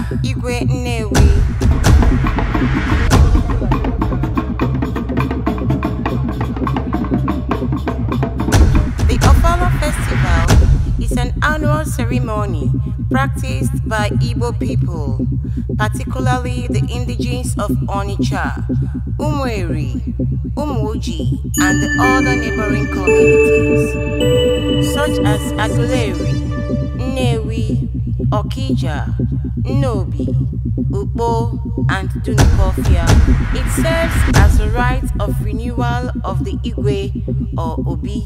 Igwe Nnewi. The Ofala Festival is an annual ceremony practiced by Igbo people, particularly the indigenes of Onitsha, Umueri, Umuoji, and the other neighboring communities, such as Aguleri, Nnewi, Okija, Nnobi, Ukpo, and Dunukofia. It serves as a rite of renewal of the Igwe or Obi,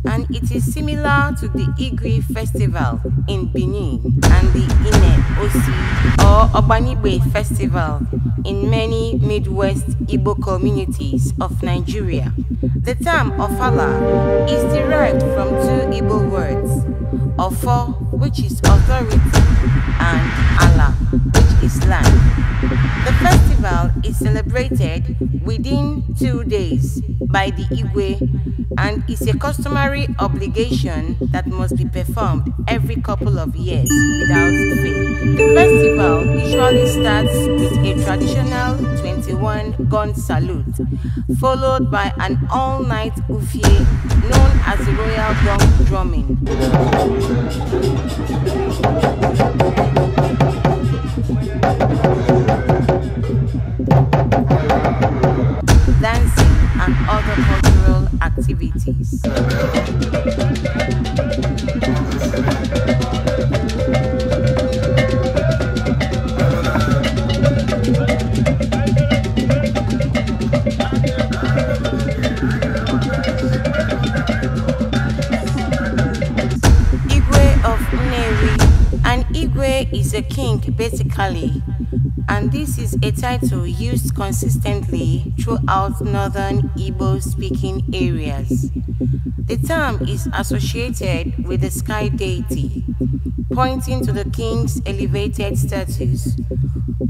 and it is similar to the Igwe Festival in Benin and the Ine Osi or Obanigwe Festival in many Midwest Igbo communities of Nigeria. The term Ofala is derived from two Igbo words, Ofo, which is authority, and Allah, which is land. The festival is celebrated within 2 days by the Igwe and is a customary obligation that must be performed every couple of years without fail. The festival usually starts with a traditional 21-gun salute, followed by an all-night ufie known as the Royal Gong Drumming. Dancing and other cultural activities. Igwe of Nnewi. An Igwe is a king basically, and this is a title used consistently throughout northern Igbo-speaking areas. The term is associated with the sky deity, pointing to the king's elevated status,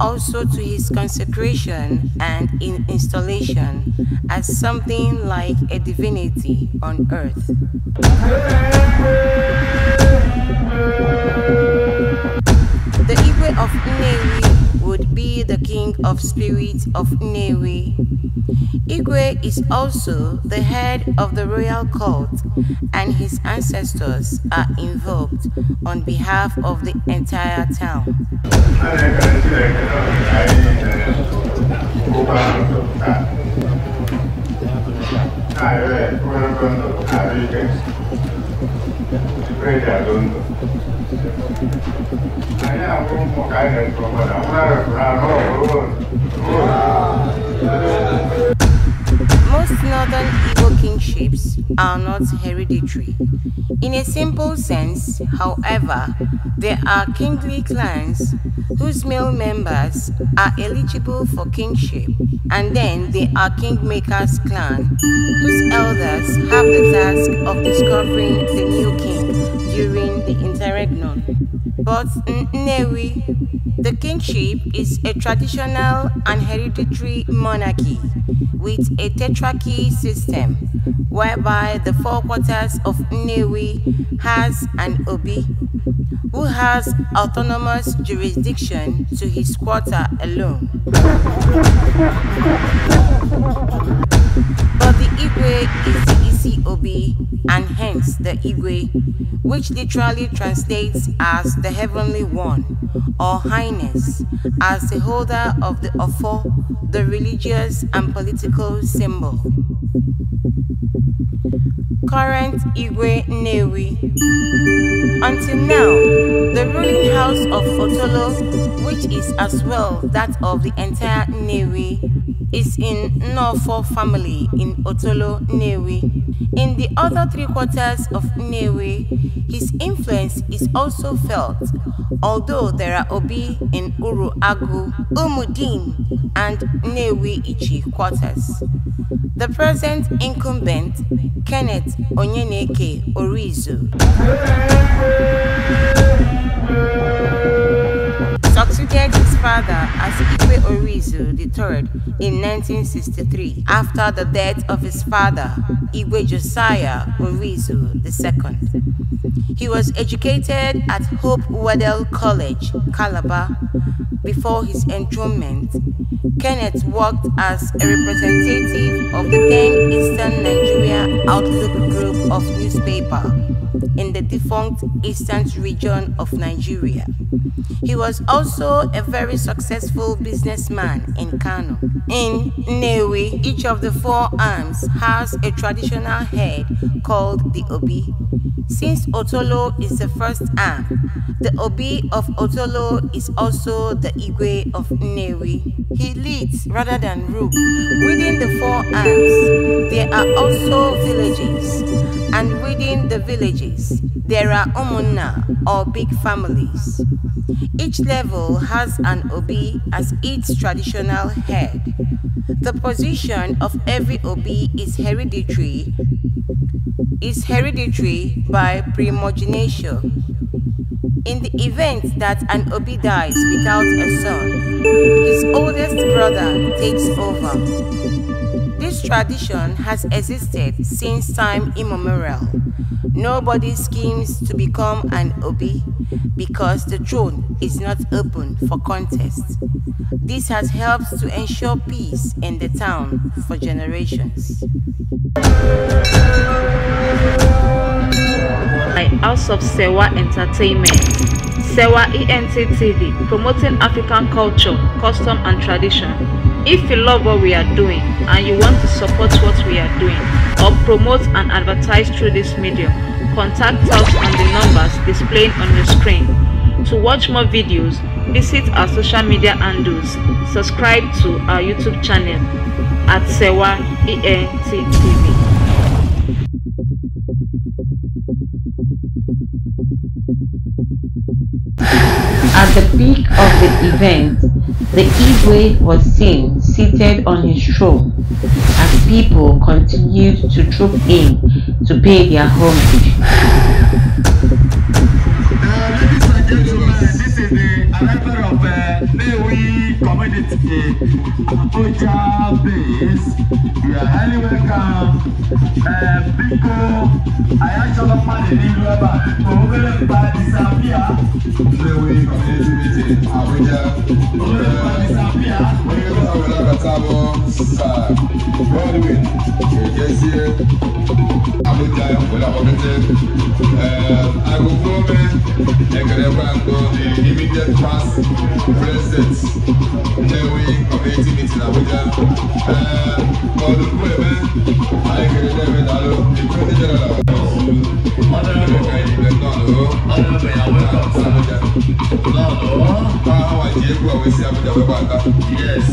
also to his consecration and installation as something like a divinity on earth. The Igwe of Nnewi would be the king of spirits of Nnewi. Igwe is also the head of the royal cult, and his ancestors are invoked on behalf of the entire town. Most northern Igbo kingships are not hereditary. In a simple sense, however, there are kingly clans whose male members are eligible for kingship, and then there are kingmakers clan whose elders have the task of discovering the new king during the interregnum. But in Nnewi, the kingship is a traditional and hereditary monarchy with a tetrarchy system, whereby the four quarters of Nnewi has an Obi, who has autonomous jurisdiction to his quarter alone. But the Igwe is the Isi Obi, and hence the Igwe, which literally translates as the Heavenly One, or Highness, as the holder of the Ofo, the religious and political symbol. Current Igwe Nnewi. Until now, the ruling house of Otolo, which is as well that of the entire Nnewi, is in Nofo family in Otolo, Nnewi. In the other three quarters of Nnewi, his influence is also felt, although there are Obi in Uru Agu, Umudim, and Nnewi Ichi quarters. The present incumbent, Kenneth Onyeneke Orizu, succeeded his father father as Igwe Orizu III in 1963 after the death of his father, Igwe Josiah Orizu II. He was educated at Hope Waddell College, Calabar. Before his enthronement, Kenneth worked as a representative of the then Eastern Nigeria Outlook Group of newspaper in the defunct Eastern region of Nigeria. He was also a very successful businessman in Kano. In Nnewi, each of the four arms has a traditional head called the Obi. Since Otolo is the first arm, the Obi of Otolo is also the Igwe of Nnewi. He leads rather than rule. Within the four arms, there are also villages, and within the villages, there are umunna or big families. Each level has an Obi as its traditional head. The position of every Obi is hereditary by primogeniture. In the event that an Obi dies without a son, his oldest brother takes over. This tradition has existed since time immemorial. Nobody schemes to become an Obi because the throne is not open for contest. This has helped to ensure peace in the town for generations. By House of Sewa Entertainment, Sewa ENT TV, promoting African culture, custom and tradition. If you love what we are doing and you want to support what we are doing or promote and advertise through this medium, contact us on the numbers displayed on your screen. To watch more videos, visit our social media handles, subscribe to our YouTube channel at Sewa ENT TV. At the peak of the event, the Igwe was seen seated on his throne as people continued to troop in to pay their homage. Ladies and gentlemen, this is the arrival of Nnewi Community Abuja base. You are highly welcome. Biko, Ayacholopade Niluaba, Oberemba disappear. Nnewi Community Meeting, Abuja. Oberemba disappear. Sir Godwin Ejezie, Abuja, Agụfome Ekerekwa Ngo, the immediate past president, Nnewi Community Meeting, Abuja. Odukweme, Ayekelebe Dalo, the President General of Yes.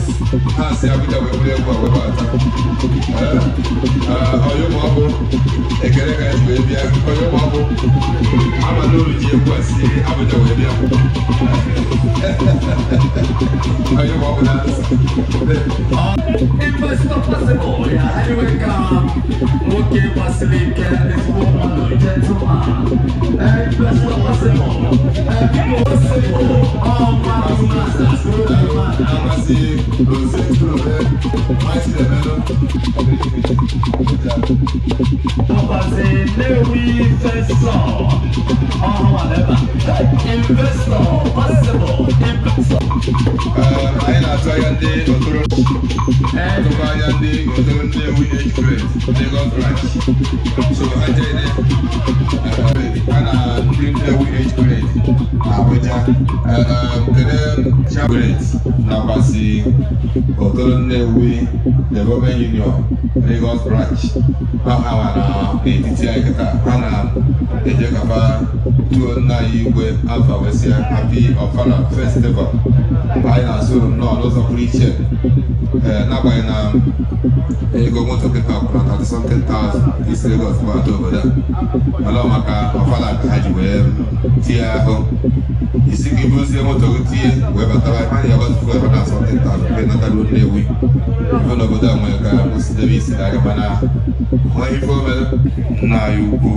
Investor possible, yeah. Anyway, come. Okay, Basilike, this woman, gentleman. Investor possible. Possible. All masters, Investor possible. Investor. So I did it. Abuja. Otoro Nnewi Development Union Lagos Branch. Ha n'etiti anyị kịta ha na-ejekaba tuo nna anyị igwe Alpha Wesia Happy Ofala Festival. Anyị na-asụ nnọọ n'ụzọ n'ụzọ pụrụ iche n'agbanyeghị na ego moto kịta kwụrụ na 30-something isi Lagos gbata obodo a mana ọ maka ọfala ka ha ji wee tinye ahụ isi gị bụzie moto gị tinye wee batara ha na ya ebe na something thousand wee nataruo Nnewi ife n'obodo a nwere ka osidebe isi na aga mana nwee ife omere nna anyị ukwu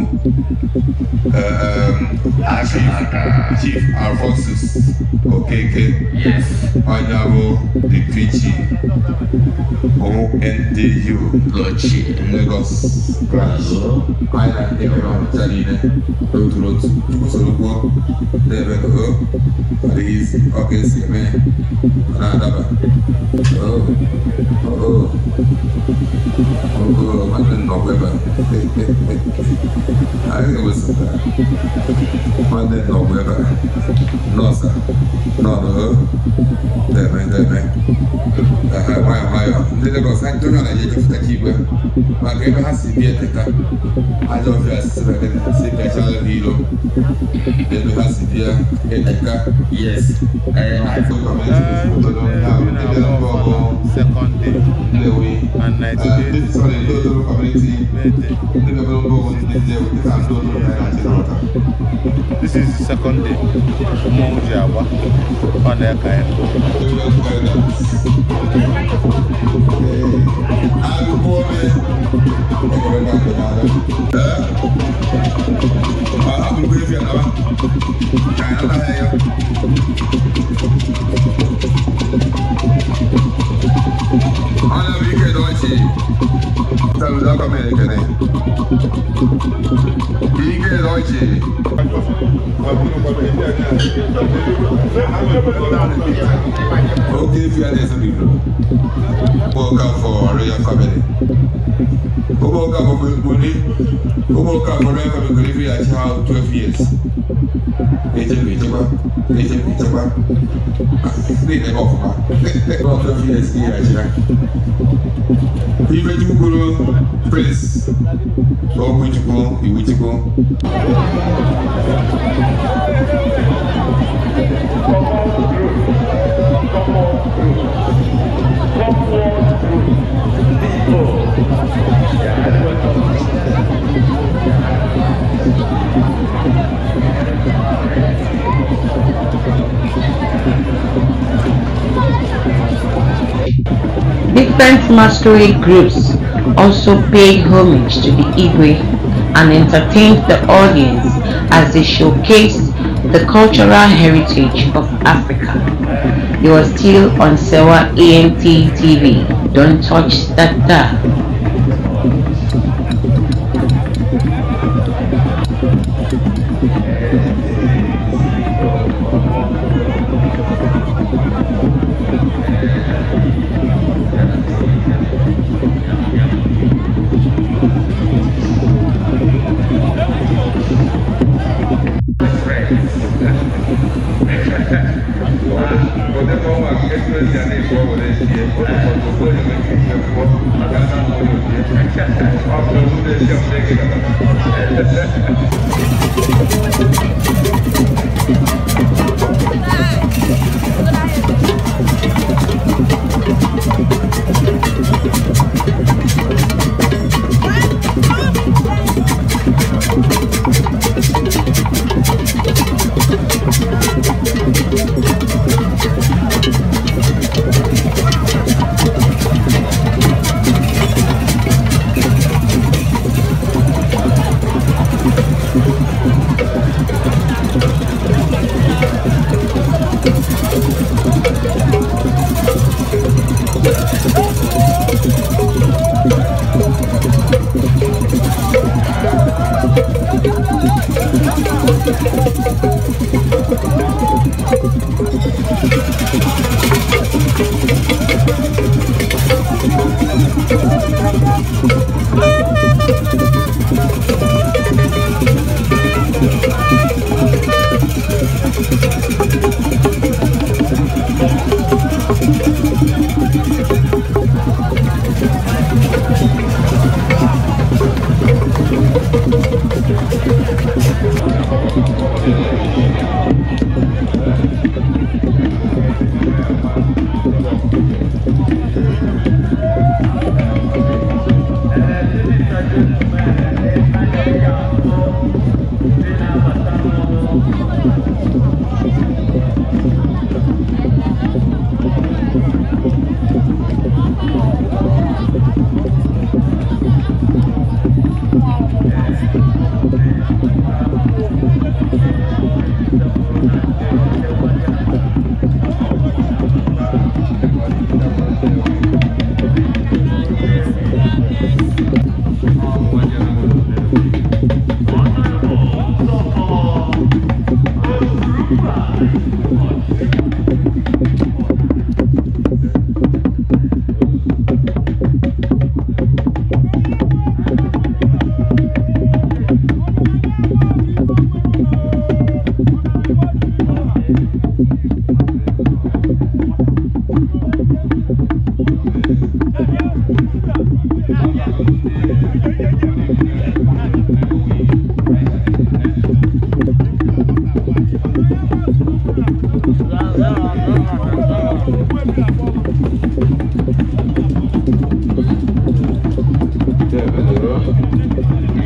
Chief Alphonsus Okeke. Yes. Onye bụ the PG ONDU Lagos branch. Anyị na ndị ọrụ ọcha niile n'otu n'otu usoro kwuo na-eme ka ọ adịghị isi ọ ka esi eme ọ na-adaba. Nwanne nnọkwa ebe a anyị ga-ewesịta nwanne nnọkwa ebe a nọọsa nọọnụ deme deme nwayọ nwayọ ndị Lagos ha ndị onye na-eje igwe maka ebe ha si bịa teta ajọ ọfịa si bịachala ha ilo ebe ha si bịa eteka. Yes. Second day and 90 days. This is the second day. Mmọnwụ ji agba ọ na-eka ya. Okay, if you are there, some people. Welcome for Royal Family. Welcome for Buni. Welcome for Royal Family. If you are child 12 years. 12 years here. Prince. Different masquerade groups also paid homage to the Igwe and entertained the audience as they showcased the cultural heritage of Africa. You are still on Sewa ENT TV. Don't touch that dial.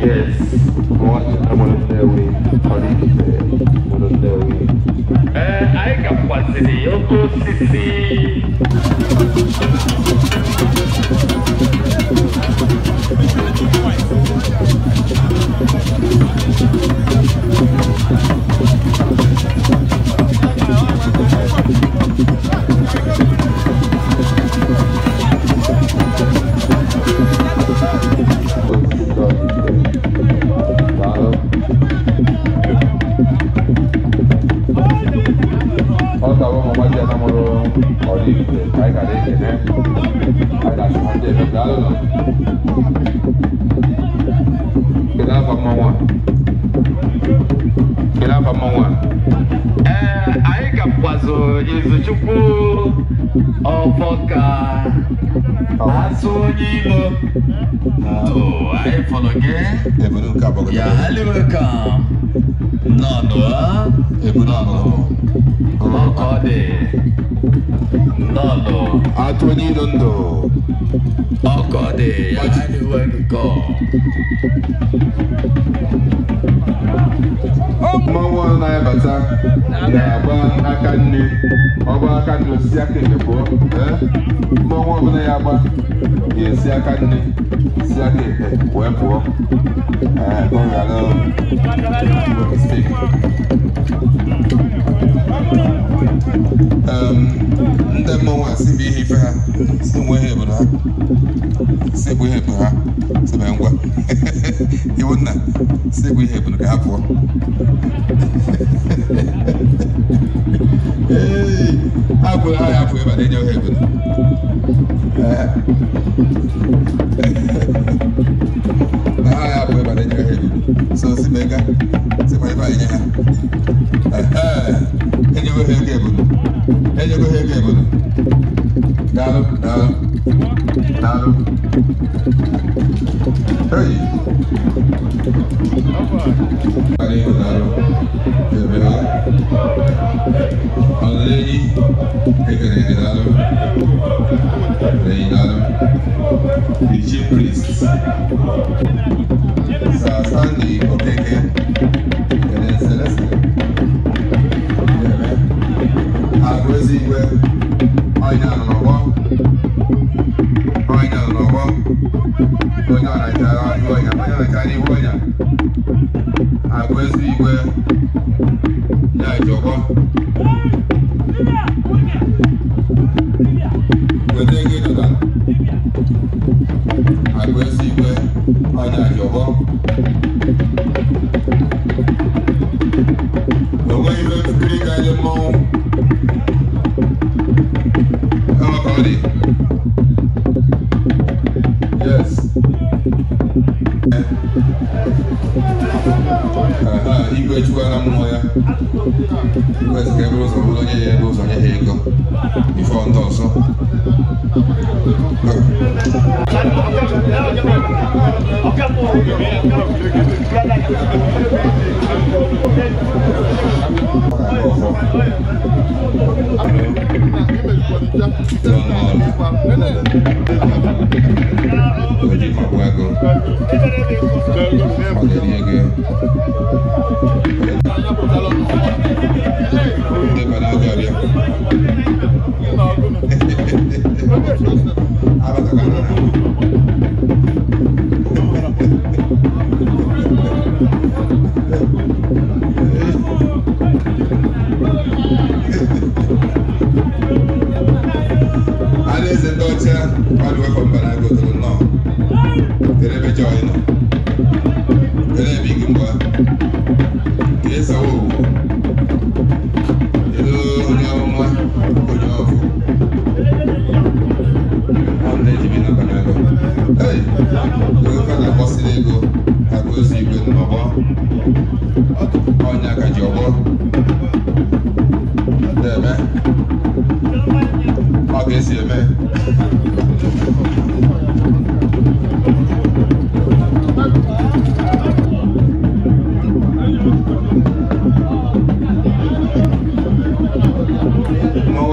Yes, anyị gakwaziri oke osisi. Anyị gakwazụ Izuchukwu Ọfọka azụ onye ilo ndụ anyị fọrọ gị ya haliweka nọnụ ọkọ dị nọnụ atụ onye ilo ndụ ọkọ dị ya haliweka. Mmanwụ ọrụ na-abata na-agba aka nne, ọgba aka nne osisi aka ekpe pụọ. Mmanwụ ọbụla ya agba ga-esi aka nne si aka ekpe wee pụọ. Ọ ghara ndị mmanwụ a si bụ ihe ife ha si nwe ihe obodo ha si bụ ihe obodo ha si bụ ngwa iwu nna si bụ ihe obodo ka ha pụọ. Ee, ha pụrụ ha ya pụọ ebe a na-enye ha obodo. Na ha ya pụọ ebe a na-enye ha obodo. So si mega si kwa ebe a enye ha. Enyego ha ego obodo. Enyego ha ego obodo. Daalụ, daalụ, daalụ. Hey. Daalụ, daalụ. Ọlẹ́yìn ekele daalụ. Lẹ́yìn daalụ. The chief priest. Sir Stanley Okeke. Ekele Celeste. Agụ Ezigwe. Ọnya nọrọ. Ọnya nọrọ. Onye ọnachara ihu ọnya. Onye ọnachara ihu ọnya. Agụ Ezigwe. Ya jọgbọ. Weta ego ịdọta. Agụ Ezigwe. Ọnya jọgbọ. Onweghị ife nkiri ga-adị mmọnwụ. Yes. Igwe chukwu na mmụọ ya. Igwe sị ka eburu ụzọ bụrụ onye ya ebe ụzọ nye ha ego bifo ndị ọzọ.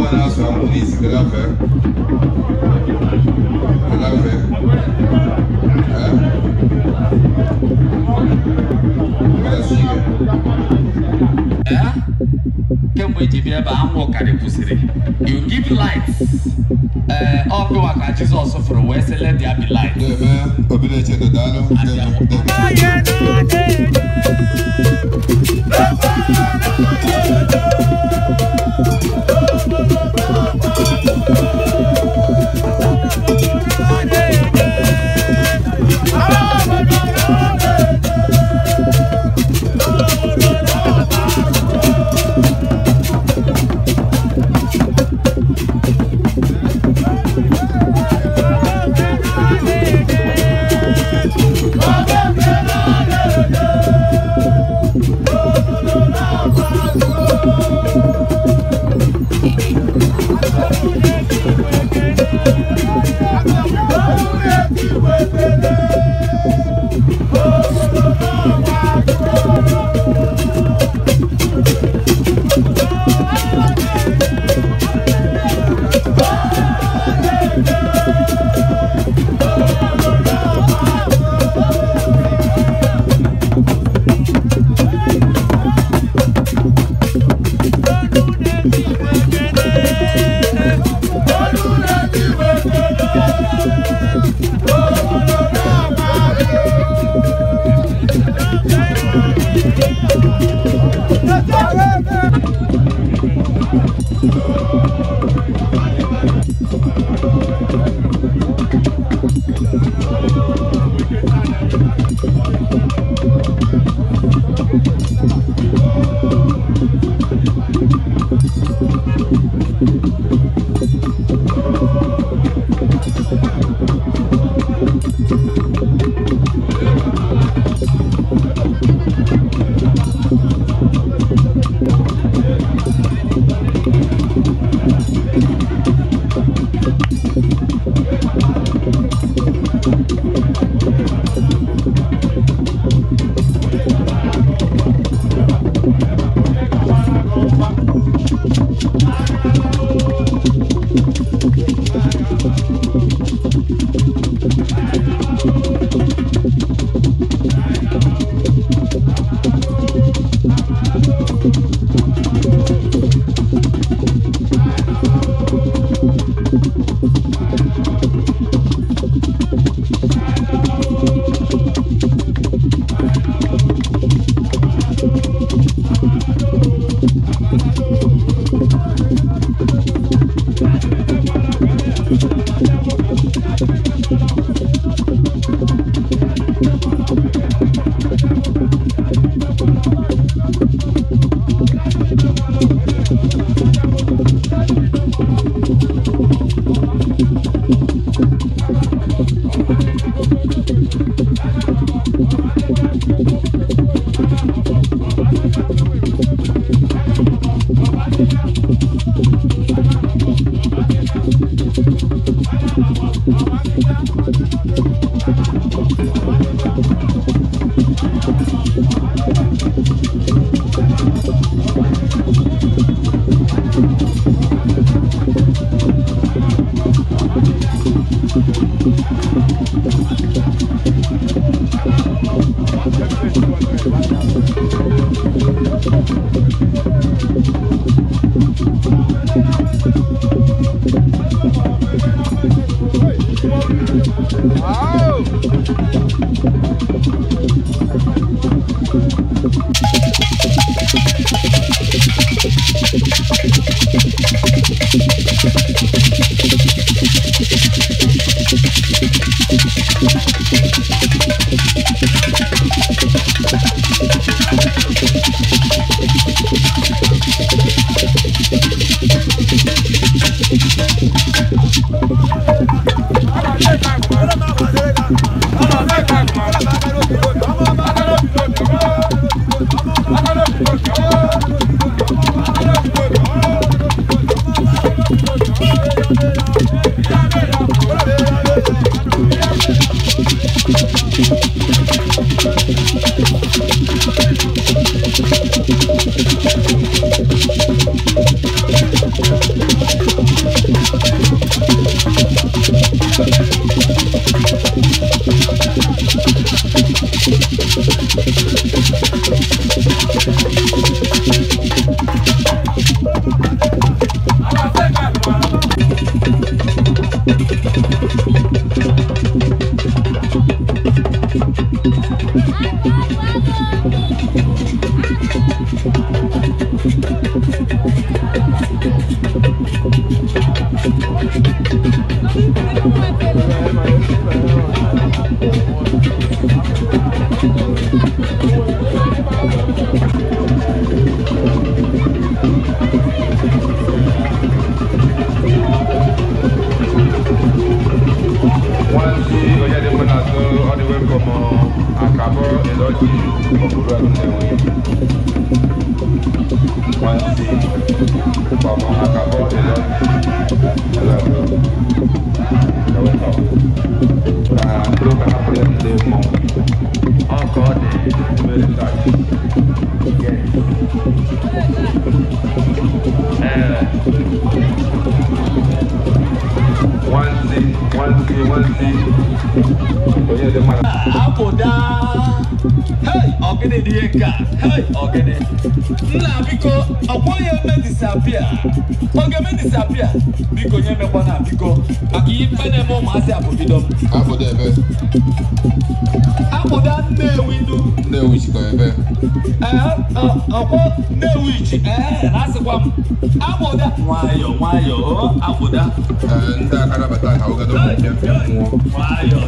Gịnwa na-asụ akwụ n'isi kedu afa ya? Kedu afa ya? Kemgbe iji bịa ebe anwụ karị kwụsịrị. You give light. Ọ gịwa ka Jizọs fụrụ wee sị let there be light.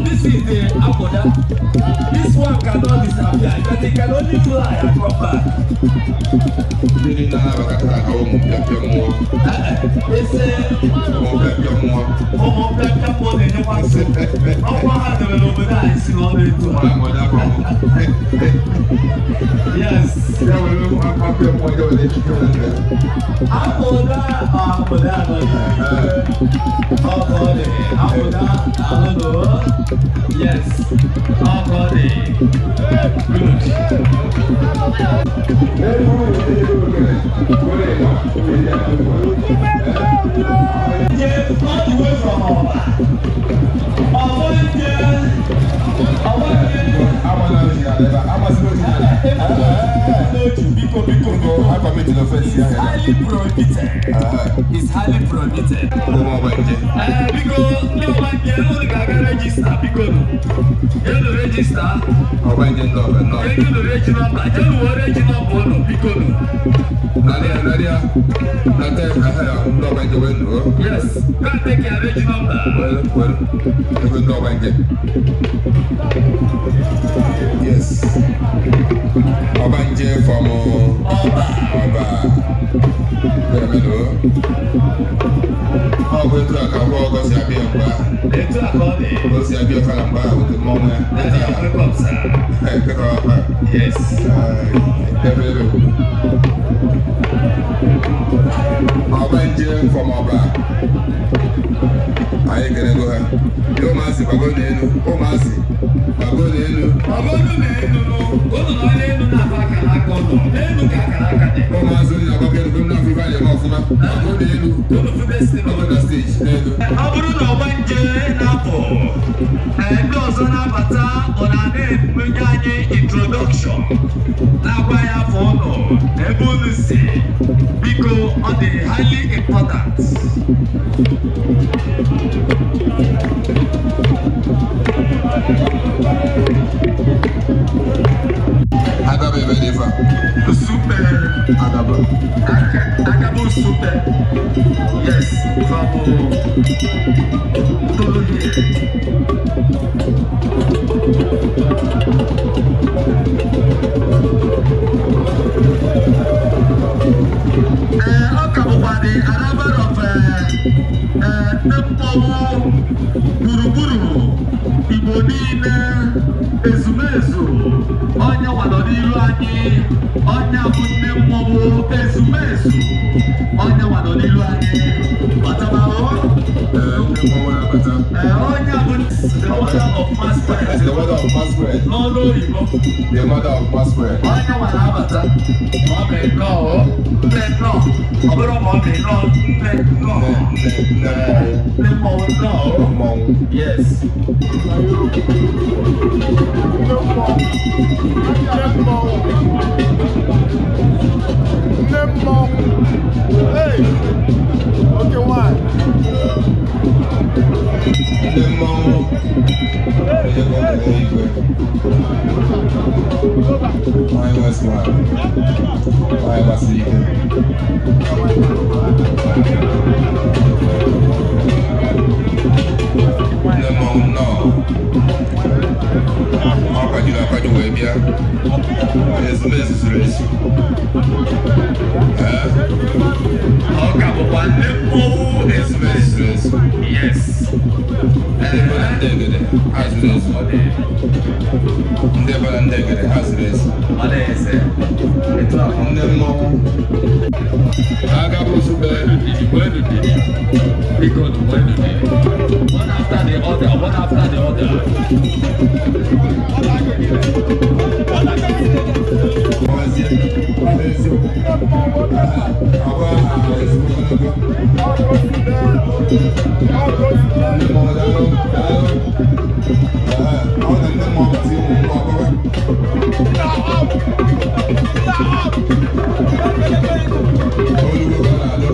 This is the Apoda. This one cannot disappear, but it can only fly and come back. Yes. Yes. Good. All the way from Oba. It's highly prohibited. It's highly prohibited. Because no one can register. Because you register. Yes, can't take your reg number. Yes. Obanje from Oba. Oba. Yes. Obanje from Oba. I gonna go. Omasi, Bagonenu, Omasi, Bagonenu, introduction. Because on the highly important. Super. Agabo super. Yes, from Tolo here. The arrival of Nempowo Buruburu Igbo niile ezumezu onye nwadoro iru anyị onye bụ nne mmọnwụ ezumezu onye nwadoro iru anyị batabao onye bụ the mother of mass spread, the mother of mass spread n'ọnụ oyibo, the mother of mass spread onye nwara abata ma ọ bụ nnọọ nne nnọọ ọ bụrụ ma ọ bụ nnọọ nne nnọọ nne mmọnwụ nnọọ mmọnwụ. Yes. Nne mmọnwụ. Hey! Okay, one. Ndị mmọnwụ ejekọ kelee igwe. Nwanyị West nwanyị. Nwanyị gbasiri ike. Ndị mmọnwụ nnọọ. Ọ kwajuru akwaju wee bịa. Ezumezu zuru ezu. Ee, Ọ ka bụkwa ndị mmọnwụ ezumezu. zuru ezu. Yes. Ndị bụ na ndị egede ha zuru ezu. Ndị bụ na ndị egede ha zuru ezu. Ọ na-eze. Etu a ka Ndị mmọnwụ agaba ozugbo. Biko, nwee ndidi. One after the other, one after the other. Gbazie, eziokwu. Agwa ezigbo ogologo. Ndị mmọnwụ daalụ, daalụ. Ee, ọ na ndị mmọnwụ bata ụmụ mmụọ ọgbọgba. Olugbo ka ọ na-alụ.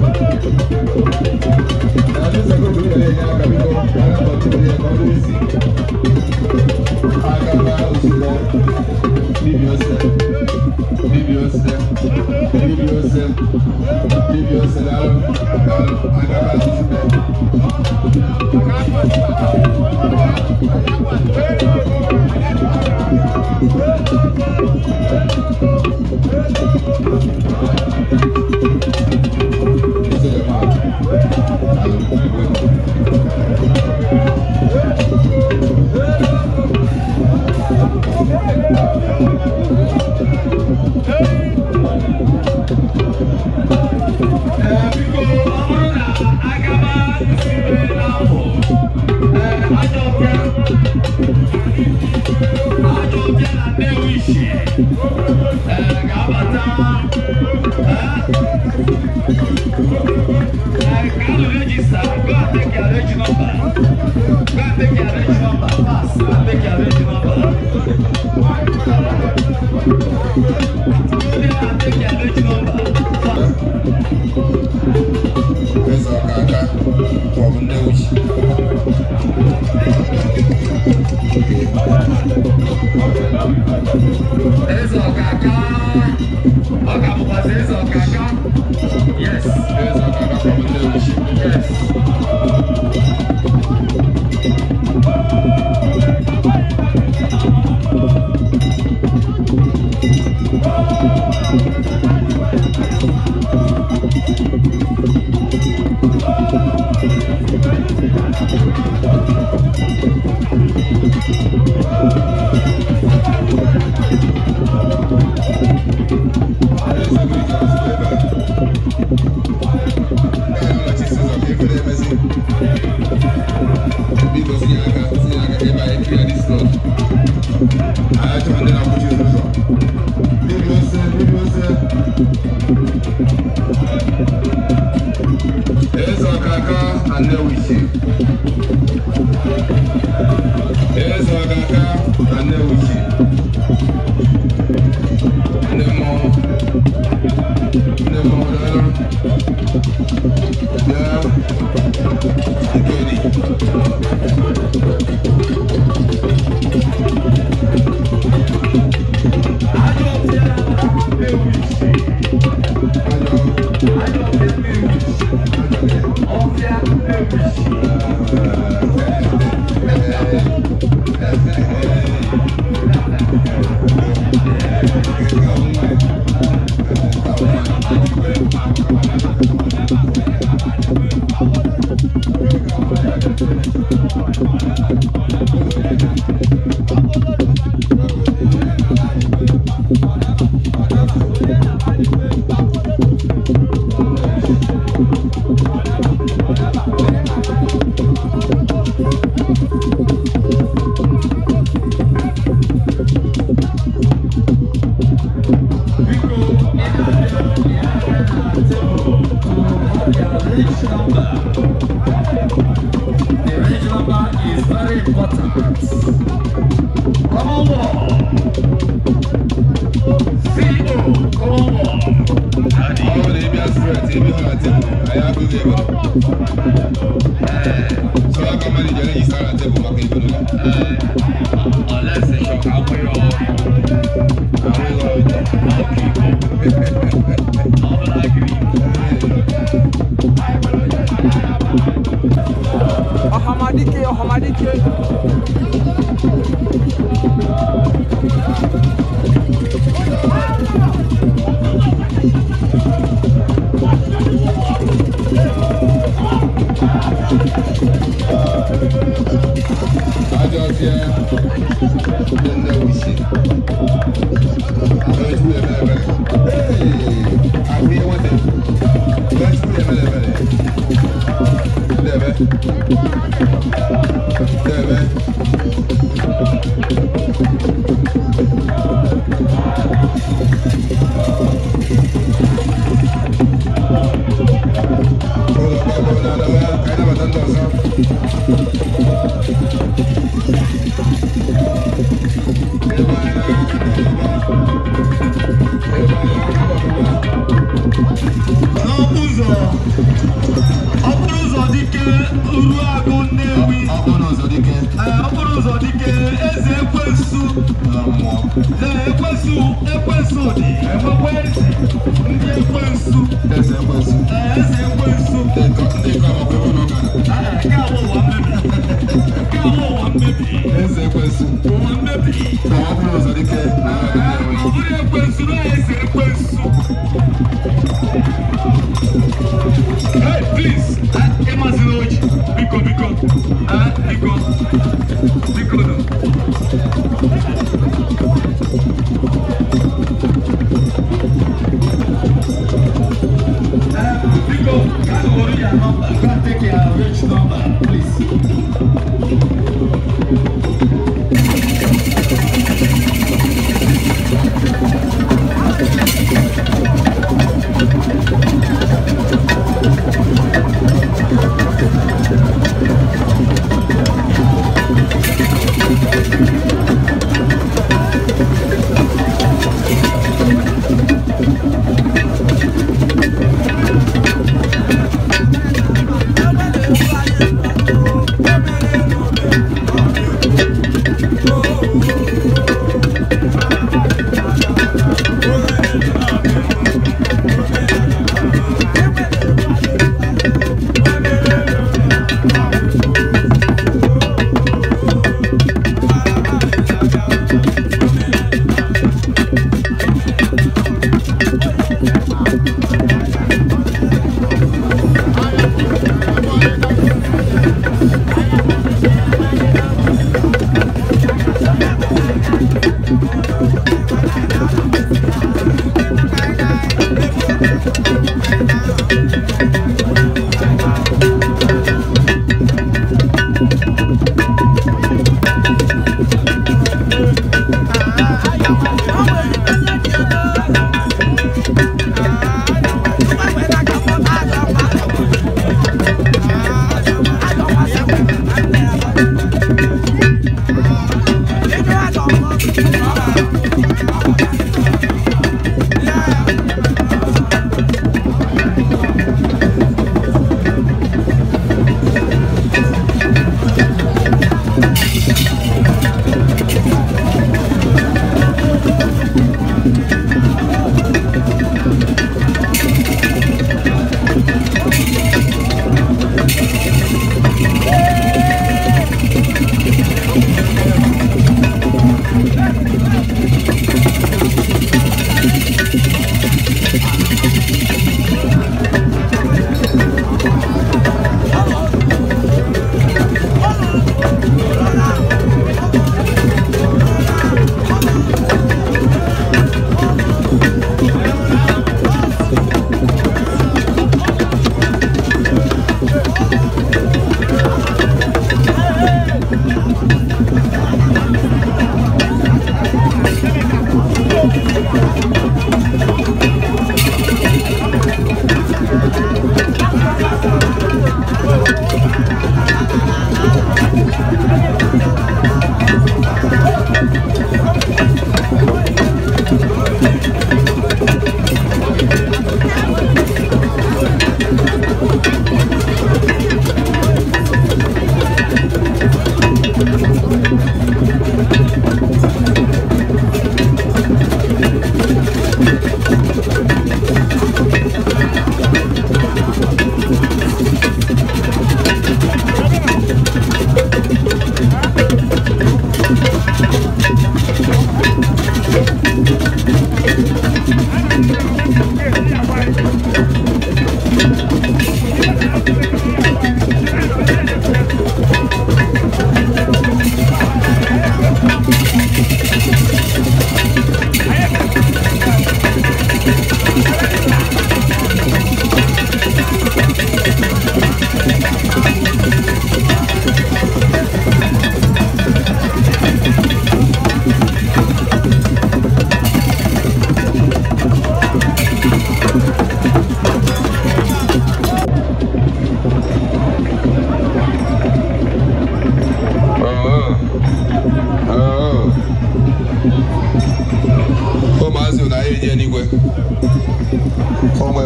Na ndị sekọndịrị na-enye aka biko, aga kọntrol ya ka ọ dịrị isi. Agaba ozugbo. Dibịa ose. Dibịa ose. Dibịa ose. Dibịa ose daalụ. Daalụ. Agaba ozugbo. Eze Jamal. Daalụ. Ee, biko, ọ bụrụ na agaba sibe n'afọ, ee, ajọ ọbịa, ajọ ọbịa na Nnewichi, ee, ga-abata, ee, ka unu register, go and take your reg number. Go and take your reg number fast, go and take your reg number. Go there and take your reg number fast. Eze ọkaka maọbụ ndị uchi. Eze ọkaka, ọ ka bụkwazị eze ọkaka. Yes, Eze ọkaka maọbụ ndị uchi. yes. Eze bụ ike ozugbo ebe a. Ndị a nọchi si ụzọ ka efe na-emezi. Biko tinye aka, tinye aka ka ebe anyị clear this road. Anyị achọghị ndị na-akwụchi ụzọ. Dibịa ose, dibịa ose. Eze ọkaka na Nnewichi. Eze ọkaka na Nnewichi. Ndị mmọnwụ. Ndị mmọnwụ daalụ. Bịa. Ikedi. Ajọ ọbịa Nnewichi, Ajọ. ajọ ọbịa Nnewichi, ọbịa Nnewichi. Biko, ị na-abịa na tebụl to have your reg number. The reg number is very important. Common War. CEO, Common War. Ọ bụrụ na ị bịa straight, ebe hụ na tebụl, anyị agụghị ebe. So aka mmadụ jere yisa na tebụl maka ebodo ya. Unless it's your ahụghị Ahụghị ọrụ. Ọhamadike, Ọhamadike. Ajọ ọfịa ndị Nnewichi. Onye Chukwu emere ebere. Hey! Ahụ ihe nwata. Onye Chukwu emere ebere. Debe. Debe. Ụlọ ọgbakọ na-adaba ka anyị nabata ndị ọzọ. N'okpuru okporo ụzọ dike Uruagụ Nnewi. Okporo ụzọ dike. Okporo ụzọ dike eze ekwensu. Na mmụọ. Ee, ekwensu ekwensu dị enwekwa eze ndị ekwensu. Eze ekwensu. Ee, eze ekwensu. Ndị nke amakwa ebe n'ụka. Ee, nke a bụ ụwa mmebi. Nke a bụ ụwa mmebi. Eze ekwensu. Ụwa mmebi. Na okporo ụzọ dike na Uruagụ Nnewi. Ọ bụrụ ekwensu na eze ekwensu. Hey, please, ịmazila oji. Biko, biko. Biko. Biko nụ. Biko, gaa were your number. Go and take your rich number, please.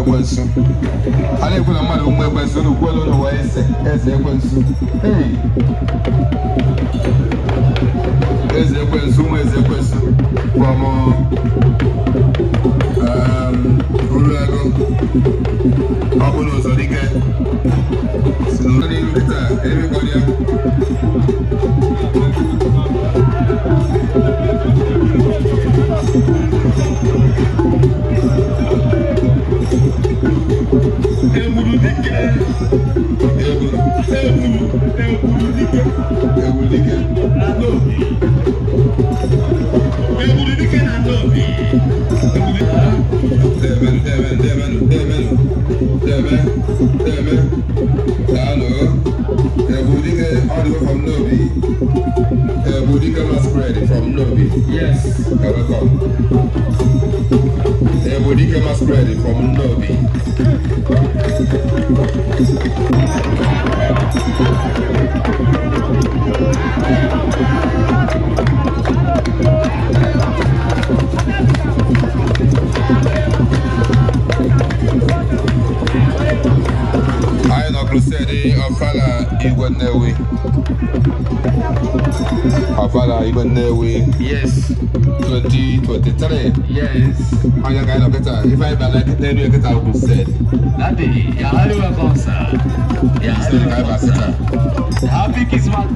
ekwensu. A na-ekwu na mmadụ ụmụ ekwensu na ukwelu n'ụwa eze eze ekwensu. Hey! Eze ekwensu, ụmụ eze ekwensu from Uruagu, ọ bụ n'ụzọ dike si n'ụlọ n'ihu kịta everybody ya. Egburu dike. Egburu. Egburu dike. Egburu dike. Na n'obi. Egburu dike na n'obi. Deme, deme, deme, deme, deme, deme. Daalụ. Egburu dike all the way from Nobi. Egburu dike masquerade from Nobi. Yes. You're welcome. Egburu dike masquerade from Nobi. Anyị nọ crusade Ọfala Igwe Nnewi. Ọfala Igwe Nnewi. Yes. 2023. Yes. Onye ka anyị nọ kịta, ife anyị bịara n'elu ya kịta bụ crusade. Daddy, you're highly welcome, sir. You're highly Crusade ka anyị welcome, bịara sir. kịta. Happy Christmas.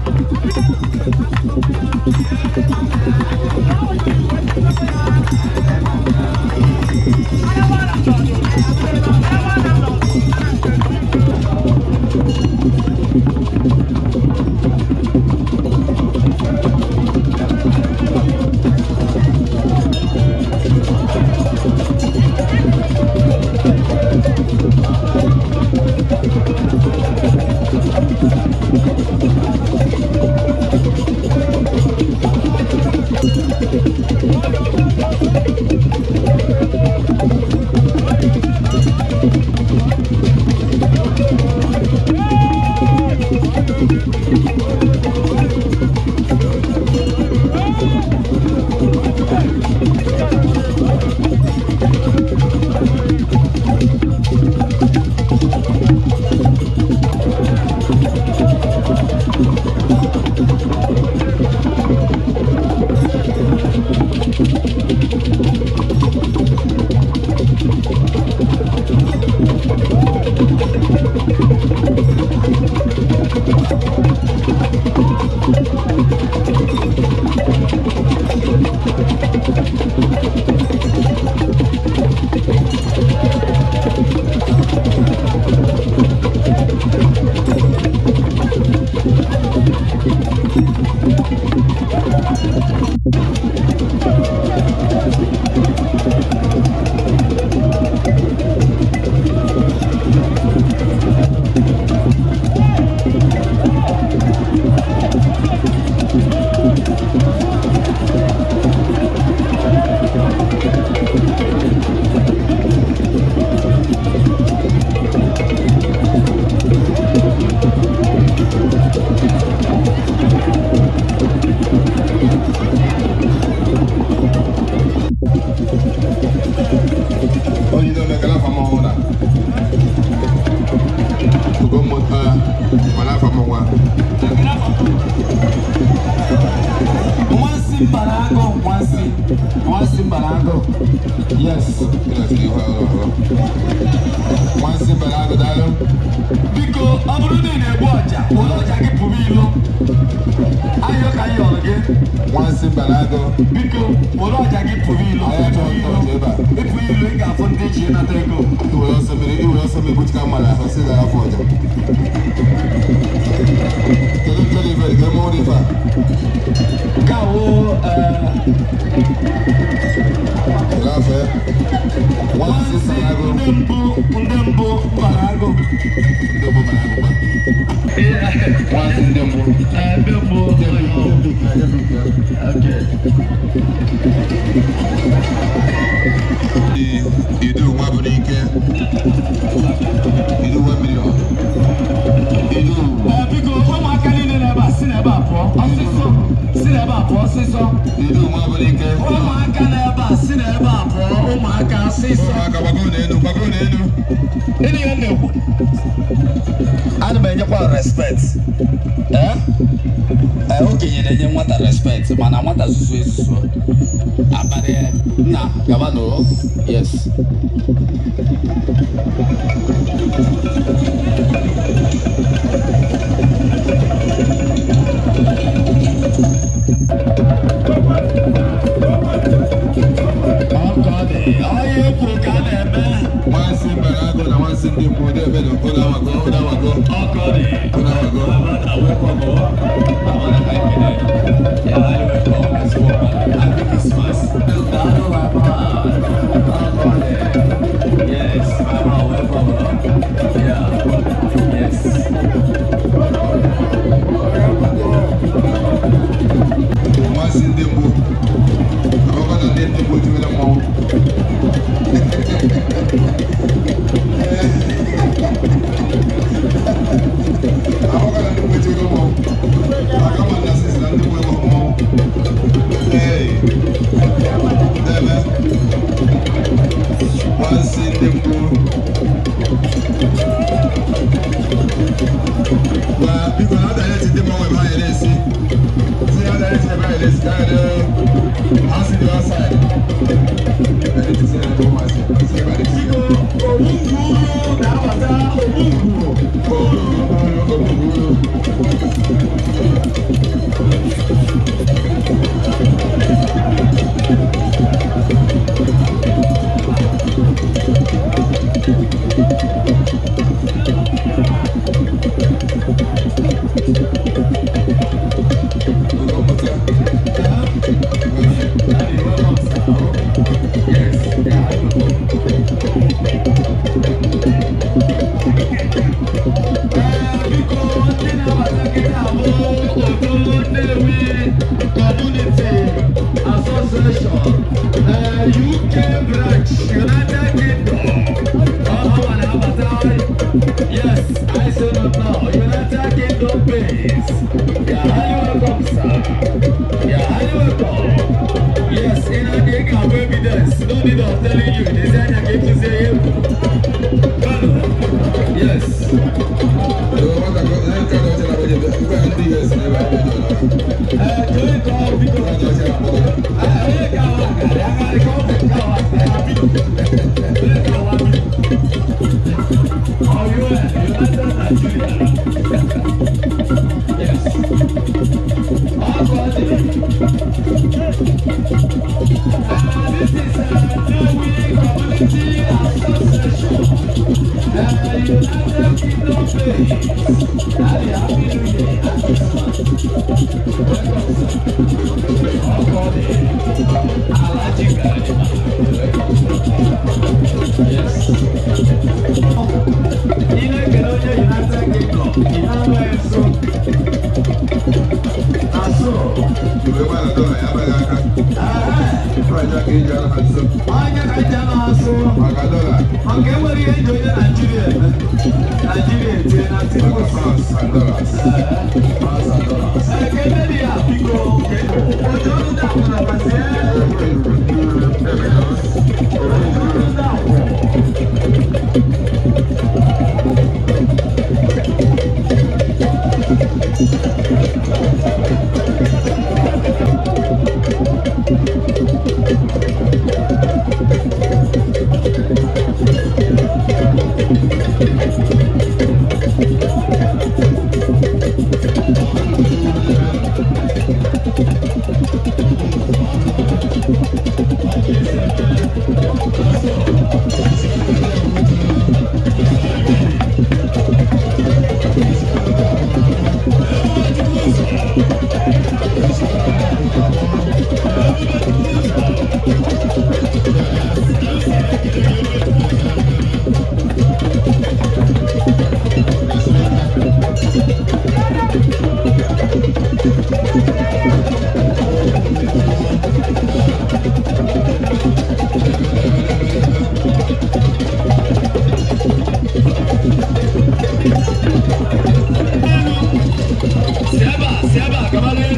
Onye na-emekala afọ mmanwụ na Ugommụta mana afọ mmanwụ a. Nwansi Mbarago, Nwansi. Nwansi Mbarago. Yes. Ị na-esiri ihu ọrụ ọrụ. Nwansi Mbarago, daalụ. Biko, ọ bụrụ na ị na-egbu ọja, were ọja gị pụrụ ilo. Ayọ ka anyị yọrọ gị. Nwansi Mbarago. Biko, were ọja gị pụrụ ilo. Anyị achọghị Ịpụ ọja ebe a. Ịpụ ilo, ị ga-afụ ndị ji ịnata ego. Iwere ọsọ mmiri, iwere ọsọ mmiri buchika mmadụ ahụ si na afọ ọja. Kedu nke dị ife dị ka eme ụdị ife a? Nke a wụ, Kedu afọ ya? Nwansi Nwansi Mbarago. ndị mbụ Mbarago. Ndị mbụ Mbarago kwa. Nwansi ndị mbụ. Ndị mbụ. Okay. Idu nwa bụ n'ike. Idu 1 million. Idu. Biko, ụmụaka niile n'ebe a si n'ebe a pụọ ọsịsọ, si n'ebe a pụọ ọsịsọ. Idu nwa bụ n'ike. Ụmụaka n'ebe a si n'ebe a pụọ, ụmụaka. Ọsịsọ. Ịnụ ihe m na-ekwu. Ana m enyekwa respect. Ee? Okenye na-enye nwata respect, mana nwata zuzu ezuzu. Abalị nna gaba n'o. Yes.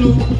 Move.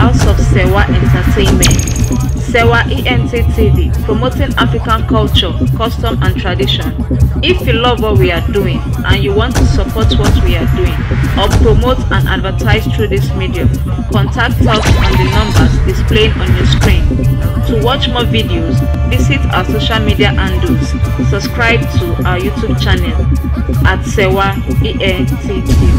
House of Sewa Entertainment. Sewa ENT TV, promoting African culture, custom and tradition. If you love what we are doing and you want to support what we are doing or promote and advertise through this medium, contact us on the numbers displayed on your screen. To watch more videos, visit our social media handles, subscribe to our YouTube channel at Sewa ENT TV.